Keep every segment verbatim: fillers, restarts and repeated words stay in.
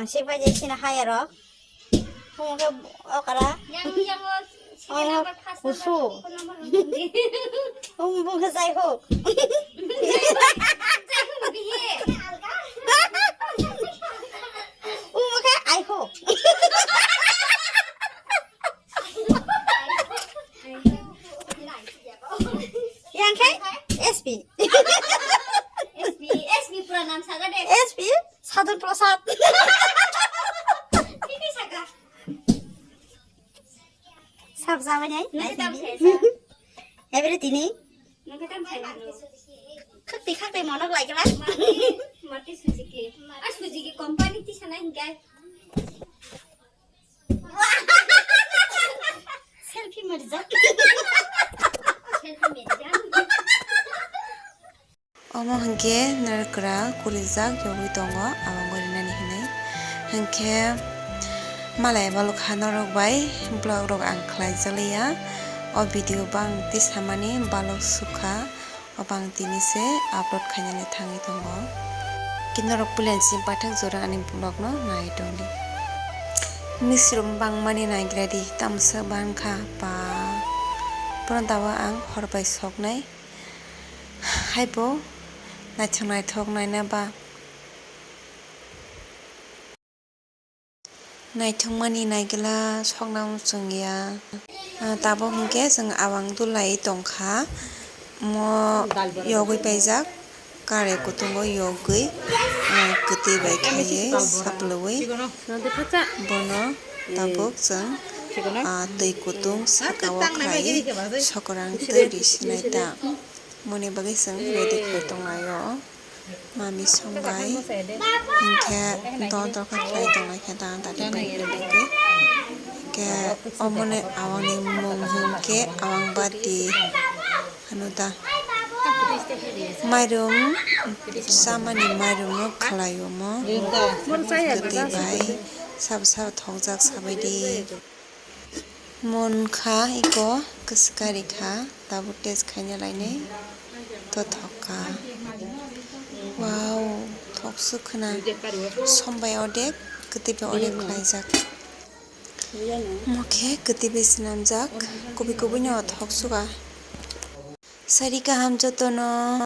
Ang sik bai je sina haya rok. Hum ke okra. Yang, yang o, oh, second number, first number, kusu. Second number. Hum bung ke jai ho. Jai ho bihe. Hum ke ai ho. Yang khe S P. S P, S P pura nam saga de. S P Sadhan Prasad. Titi saga. Sab jaba nai. Nang tam sai sa. Every tini. Nang tam sai. Khakti khakti monok lai kala. Mati, mati Suzuki. Ah, Suzuki company ti sana hingkai. Selfie marijak. Selfie marijak. Omo hwnkhe narikra kurijak yogwi tongo, abo gorinani hinwi. Hwnkhe malai balok ha norok bai vlog rok ang khlai jakliya. O video bang tisamani balok sukha. Obo ang tini se upload khainani thangwi tongo. Khe norok puila simi paithak jora ani vlog no nai tongdi. Misrok bangmani naigra di, tamsa bangkha ba. Bono tabuk ang hor bai soknai. Haibo naithok naithok naina ba. Naithokmani naigwla sokna muchungya. Ah, tabuk hwnkhe chwng awang dulai tongkha. Mo yogwi paijak, kare kutungo yogwi, ah, kwtwi bai khaiwi saplwi. Bono tabuk chwng, ah, twi kutung saka o khai sokorang twi ri sinai ta. Moni bagwi chwng ready khai tonglaio. Mami songbai hwnkhe dol dol khe khlai tonglaikha da dadi bai hwnkhe omoni awangni mung hwnkhe awang bati hwno da. Mairum chamani mairum no khlai omo. Kwtwi bai sabo sabo thokjak sabaidi. Monkha iko kwswk karikha, tabuk test khaina lainai tothokha. Wow, thok swk khwna. Sombai odek, kwtwi bai odek khlaijak. Mokhe kwtwi bai swnamjak, kubui kubui no thok swkha. Sari kaham jotono.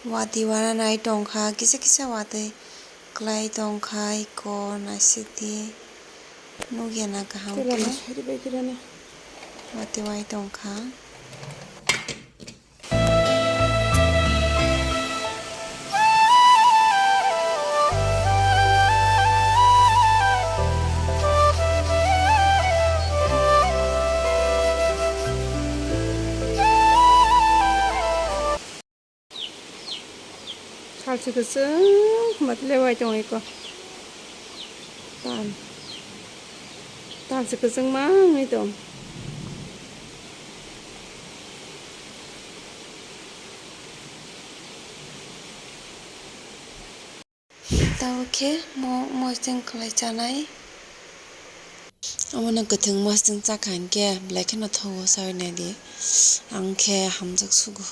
Watwi wananai tongkha, kisa kisa watwi. Kwlai tongkha iko naisik di. Nukya na kaham khe. Watwi wai tongkha. Talsi kwchwng matle wai tong iko. Tal. Talsi kwchwng ma wngwi tong. Tamo khe mo mosdeng kwlai chanai. Omono kwthwng mosdeng chakha hinkhe belai kheno thogo sawi naidi. Ang khe hamjak sugo.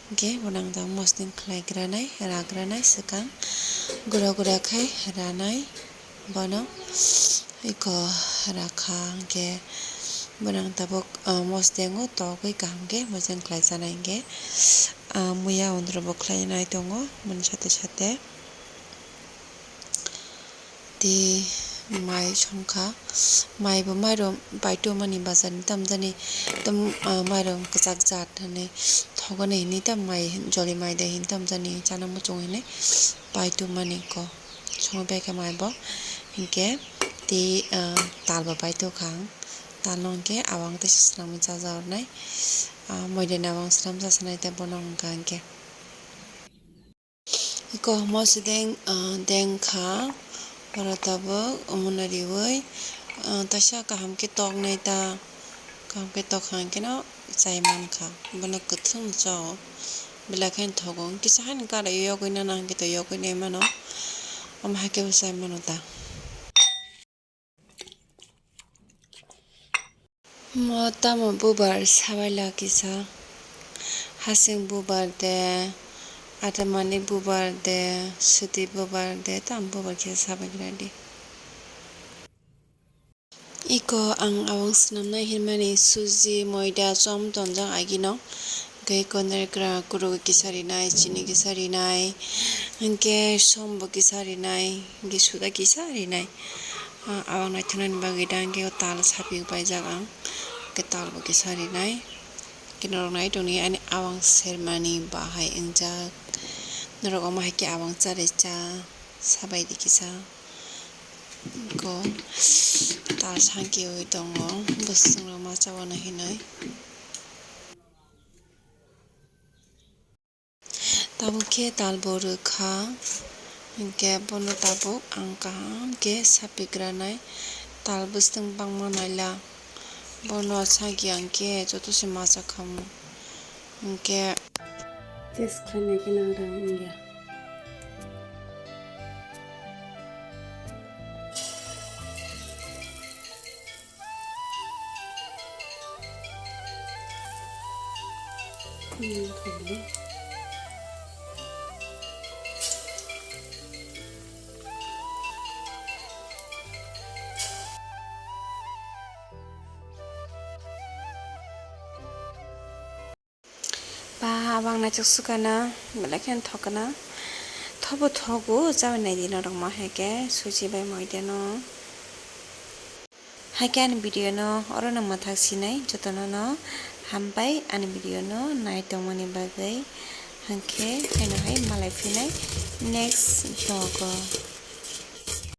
Hinkhe bono ang tamo mosdeng khlai granai, ra granai swkang. Gura gura khai ranai bono. Iko rakha hinkhe bono ang tabuk, ah, mosdeng o togwi kaham khe mosdeng khlai chanai hinkhe, ah, muya ondro bo khlai nai tongo boni sate sate. Tei mai songkha, mai bo mairum paituma ni bazar ni tamjani tam, ah, mairum kwchak jat hinwi thogani hinwi tam mai joli mai de hinwi tamjani chana muchung hinwi paituma ni ko songwi paikha mai bo hinkhe tei, ah, tal bo paitokha ang, tal no hinkhe awang teisa swnamwi chajaknai, ah, moidani awang swnam chajaknai tei bono wngkha hinkhe. Iko mosdeng, ah, dengkha, oro tabuk omono riwi, ah, taisa kaham khe toknai ta, kaham khe tokha hinkhe no chai mankha, bono kwthwng chao, belai kheno thogo, kisa haino kara yogwi nana hinkhe to yogwi nai mano, omo hai khe bo chai mano ta. Mo tamo bubar sabaila kisa. Hasing bubar de, Atamani bubar de, suti bubar de, tam bubar khe sabai gra di. Iko ang awang swnamnai hinmani suji, moida, chom tonjak agino. Hwnkhe koner gra kuro kisa rinai, chini kisa rinai, hwnkhe som bo kisa rinai, hwnkhe suda kisa rinai. Ah, awang naithoknani bagwi da hwnkhe o tal saphi paijak ang, hwnkhe tal bo kisa rinai. Hwnkhe norok nai tongni ani awang sermani bahai wngjak. Norok omo hai khe awang cha re cha, sabai di kisa. Ko tal sangkiwi tongo, bwswk rok ma cha uanw hinwi. Tabuk khe tal bo rwkha, hinkhe bono tabuk ang kaham khe sapikranai, tal bwswk bangma naila, bono sangki ang khe joto se ma cha khamu, hinkhe test khlainai khe nang rang wngya. Ba, abang naisuk sukana, belai kheno thokna. Thobo thogo, chawi naidi norok ma hai khe, suji bai moideno. Hai khe ani video no oro no mwthak sinai, jotono no hambai ani video no nai tongmani bagwi. Hwnkhe haino hai malai phinai next vlog o.